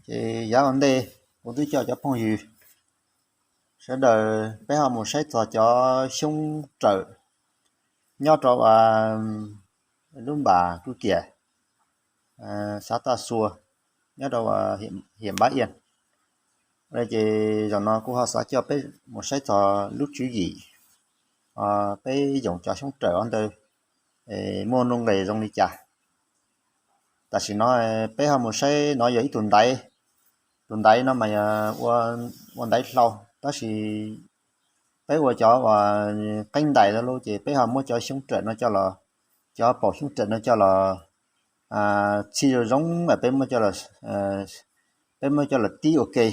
Ces yav ua ntej kuv twb coj cov phooj ywg sawv daws peb ho mus saib txog cov xyoob rawm nyob rau lub npam Kuj Kiam, xav Taj Xua, nyob rau hiam Npab Iaj. Ces zaum no kuv ho xav coj peb mus saib txog lub tswv yim peb yoom cov xyoob rawm ntawd muaj nuj nqes zoo li cas. Tam sim no peb ho mus saib no yog ib tug ntaiv. Tus ntaiv no mas ua ntaiv hlau, tab sis peb ua cov uas qeeb ntais lawm ces peb ho muab cov xyoob rawm no coj los, cov paum xyoob rawm no coj los txhij zoo zoo, peb muab coj los, peb muab coj los tib ua ke,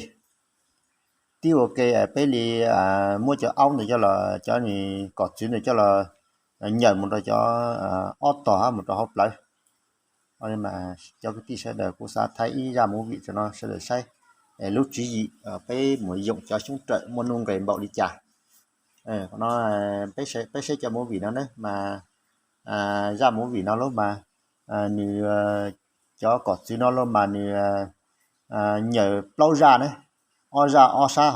tib ua ke peb li muab cov aub ntawd coj los, cov kom txwv ntawd coj los nyaws mus rau cov ob tog hab mus rau hauv plawv. Cov kwv tij sawv daws, kuv xav thaij ib zaj movie rau no sawv daws saib lub tswv yim peb mus yoom cov xyoob rawm muaj nuj nqes npaum li cas. Peb saib cov movie no ne mas, zaj movie no lub mas nws, cov kom txwv no lub mas nws nyaws plaub zaj ne, ob zaj ob sab,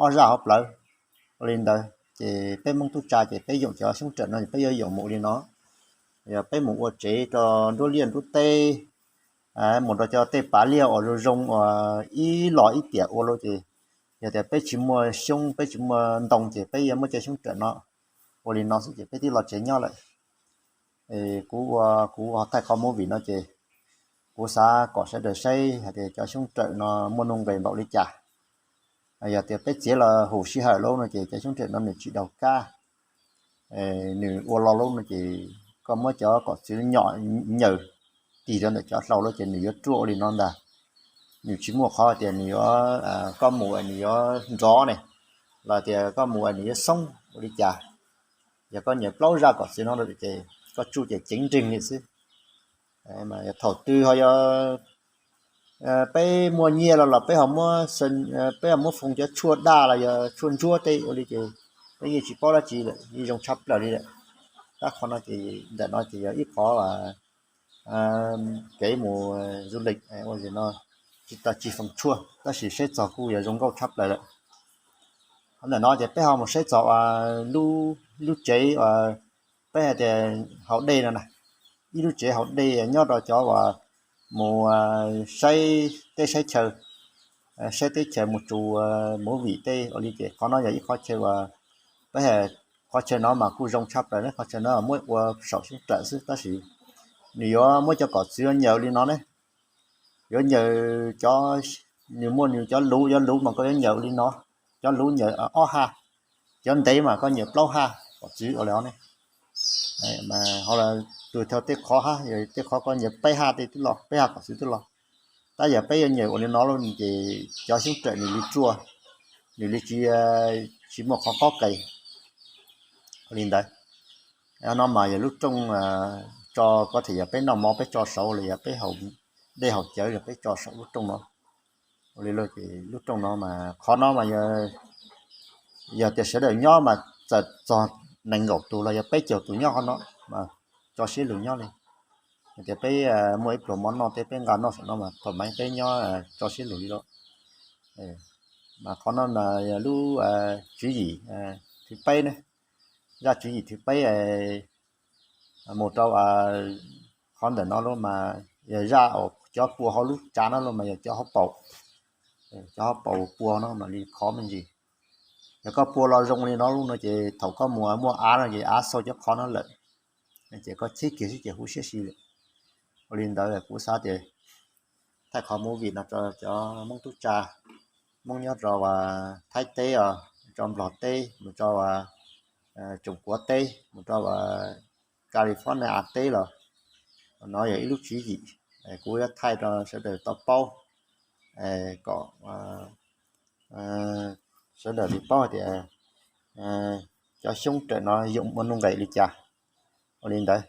ob zaj hauv plawv. Ua li ntawd ces peb Hmoob tub tsa ces peb yoom cov xyoob rawm no peb yuav yoom mus li no. Yog peb mus ua tsev rau nruab liaj nruab teb, mus rau cov tej pav liaj uas zoo zoo uas ib los ib tiam ua lawm ces yog tias peb tsis muaj xyoob peb tsis muaj ntoo ces peb yuav muab cov xyoob rawm no ua li no xwb ces peb twb los tsev nyob lawm. Kuv ua, kuv ho thaij qhov movie no ces kuv xav kom sawv daws saib hais tias cov xyoob rawm no muaj nuj nqes npaum li cas. Yog tias peb txiav los huv sij hawm lawm no ces cov xyoob rawm no nws tsis daug kab, nws ua lo lawm no ces koj muab cov kom txwv nyom nyaws tig rau ntawm cov hlau lawm ces nws yuav ruaj ua li no ntag. Nws tsis muaj qhov tias nws yuav, koj mus nws yuav nrov ne, los tias koj mus nws yuav xoob ua li cas. Yog koj nyaws plaub zaj kom txwv no ces koj tsuj ces ceev nreeg li xwb. Yog thaum twg ho yog peb muaj nyiaj los los peb ho muab, peb ho muab foom cov tshuaj daj los yog tshuaj ntsuab tej ua li ces peb yeej tsis paub dab tsi lawm, yeej zoo tshaj plaws li lawm. Tab qhov no ces ntawm no ces yog ib qhov kev mus du lịch ua no tsis tas tsis foom tshuaj tab sis saib txog kuj yog zoo nkauj tshaj plaws lawm. Qhov ntawm no ces peb ho mus saib txog lub tsev, peb hais tias haus dej no na, ib lub tsev haus dej nyob rau cov uas mus saib teb saib chaw, saib teb chaws mus tsuas movie tej ua li ces qhov no yog ib qhov chaw uas peb, qhov chaw no mas kuj zoo tshaj plaws ne, qhov chaw no muab ua saum xyoob rawm xwb tab sis nws yuav muab cov kom txwv nyaws li no ne. Yuav nyaws cov, nws muaj nws cov luv, cov luv mas koj yuav nyaws li no, cov luv nyaws ob haj, cov ntev mas koj nyaws plaub haj kom txwv ua li ne. Mas ho tug thau tej qhov hab, tej qhov koj nyaws peb haj tej twb los, peb haj kom txwv twb los. Tab yog peb yuav nyaws ua li no lawm ces cov xyoob rawm nws li ruaj, nws li tsis, tsis muaj qhov qob qes ua li ntawd. No mas yog lub rooj tso, có thể yog peb noj mov peb tso saud los yog peb haus dej haus cawv los peb tso saum lub rooj no. Ua li ces lub rooj no mas qhov no mas yog tias sawv daws nyob mas txawm txog nees nkaum tus los yog peb caug tus nyob qhov no mas tso siab lug nyob li. Yog tias peb muaj ib pluag mov noj tej peb nqa noj saum no mas thaum mas peb nyob tso siab lug li lawm. Mas qhov no mas yog lub tswv yim thib peb ne, zaj tswv yim thib peb mus rau qhov ntawm no lawm mas yog zaj uas cov pua hauv lub tsav no lawm mas yog cov hauv paus, cov hauv paus pua no mam li khov me ntsis. Yog koj pua los zoo li no lawm no ces thaum koj mus muaj av no ces av xau cov qhov no lawm, ces koj cheb kiag xwb ces huv siab si lawm. Ua li ntawd kuv xav tias thaij qhov movie no rau cov Hmoob tub tsa, Hmoob nyob rau Thaib teb os, rau Nplog teb, mus rau Tsoom Kuav teb, mus rau California teb los, no yog ib lub tswv yim kuv yuav thaij rau sawv daws tau paub, kom sawv daws li paub hais tias cov xyoob rawm no yoom muaj nuj nqes li cas. Ua li ntawd,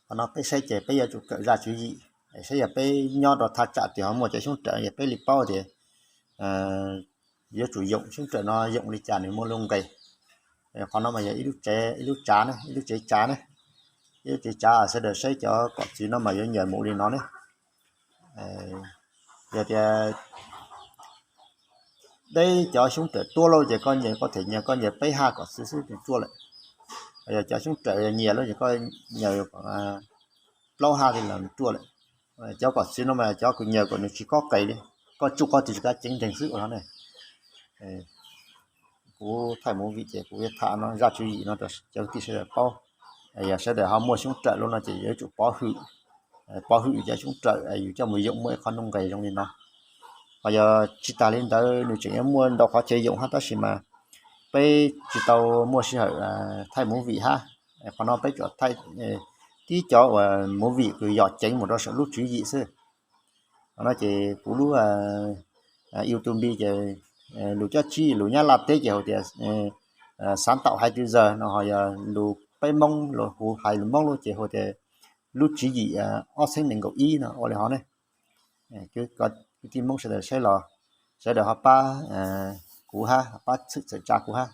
qhov no peb saib ces peb yuav tsum kawm zaj tswv yim, saib yog peb nyob rau thaj tsam twg ho muaj cov xyoob rawm yog peb li paub tias yuav tsum yoom xyoob rawm no yoom li cas nws muaj nuj nqes. Qhov no mas yog ib lub tsev, ib lub tsav ne, ib lub tsev tsav ne, ib lub tsev tsav sawv daws saib cov kom txwv no mas yuav nyaws mus li no ne. Yog tias deb cov xyoob rawm tuaj lauj ces koj nyias koj them nyias koj nyias peb ha kom xwb xwb nws ruaj lawm. Yog cov xyoob rawm nyias lauj ces koj nyias plaub ha li los nws ruaj lawm. Cov kom xwb no mas cov kws nyias kom nws tsis kob qes li, koj tsuj koj tsis kab ceev nreeg xwb ua no ne. Kuv thaij movie ces kuv tham no zaj tswv yim no rau cov kwv tij sawv daws paub. Yog sawv daws ho muaj xyoob rawm lauj no ces yuav tsum pov hwm, pov hwm yus cov xyoob rawm yus coj mus yoom muaj ib qho nuj nqes zoo li no. Ho yog tsis tas li ntawd nws tseem yuav muaj ntau qhov chaw yoom hab tab sis mas peb tsis tau muaj sij hawm thaij movie hab. Qhov no peb tsuas thaij tib cov uas movie kws yog ceev mus rau saum lub tswv yim xwb. Qhov no ces kuv lub YouTube ces lus coj tsib lus Nyab Laj teb ces hu tias sáng tạo hai mươi tư giờ no, ho yog lus peb Hmoob los hu hais lus Hmoob lauj ces hu tias lub tswv yim ob txheeb nees nkaum ib no ua li hov ne. Kwv tij Hmoob sawv daws saib los sawv daws ho pab kuv hab, pab txhwm txhawm tsa kuv hab.